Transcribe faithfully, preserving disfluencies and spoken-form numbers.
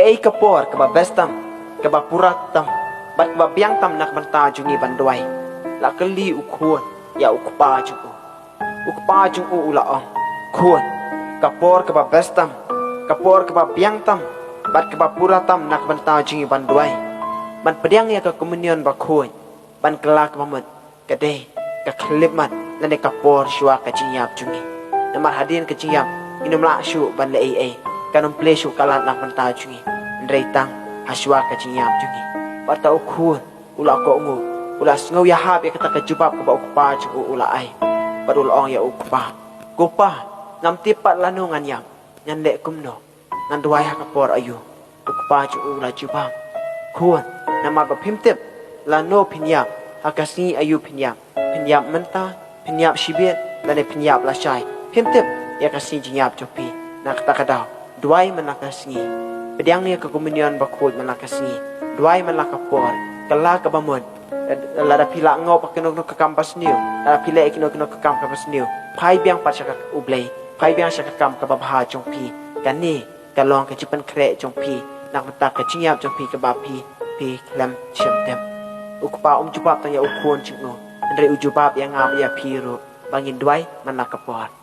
Kaei ka por kaba best tam, kaba pura tam, bad kaba biang tam na ka bynta jong ngi ban duwai? La kylli u khun ïa u kpa jong u. U kpa jong u u la ong, khun, ka por kaba best tam, ka por kaba biang tam, bad kaba pura tam na ka bynta jong ngi ban duwai, ban pdiang ïa ka komunion bakhuid, ban kylla kaba mut, ka dei ka khyllipmat lane ka por shuwa ka jingïap jong ngi. Namar hadien ka jingïap, ngin ym lah shuh ban leh ei ei, kan ym plie shuh ka lad na ka bynta jong ngi, hynrei tang ha shuwa ka jingïap jong ngi. Bad uta u khun u la kohnguh, u la sngew ïahap ïa kata ka jubab kaba u kpa jong u u la ai. Bad u la ong ïa u kpa, ko pa, ngam tip pat lano ngan ïap, ngan leh kumno, ngan duwai ha ka por aïu? U kpa jong u u la jubab, khun, namar ba phim tip lano phin ïap, ha ka sngi aïu phin ïap, phin ïap mynta, phin ïap shibit, lane phin ïap lashai, phim tip ïa ka sngi jingïap jong phi. Na kata ka daw, duwai man la ka sngi, pdiang ïa ka komunion bakhuid man la ka sngi, duwai man la ka por, kylla kaba mut. Lada phi lah ngop ha kino kino ka kam basniew, lada phi leh kino kino ka kam kaba sniew, phai biang pat sha ka U Blei, phai biang sha ka kam kaba bha jong phi. Kane ka long ka jingpynkhreh jong phi na ka bynta ka jingïap jong phi kaba phi, phi khlem shym tip. U kpa um jubab tang ïa u khun jong u, hynrei u jubab ïa nga bad ïa phi ruh ba ngin duwai man la ka por.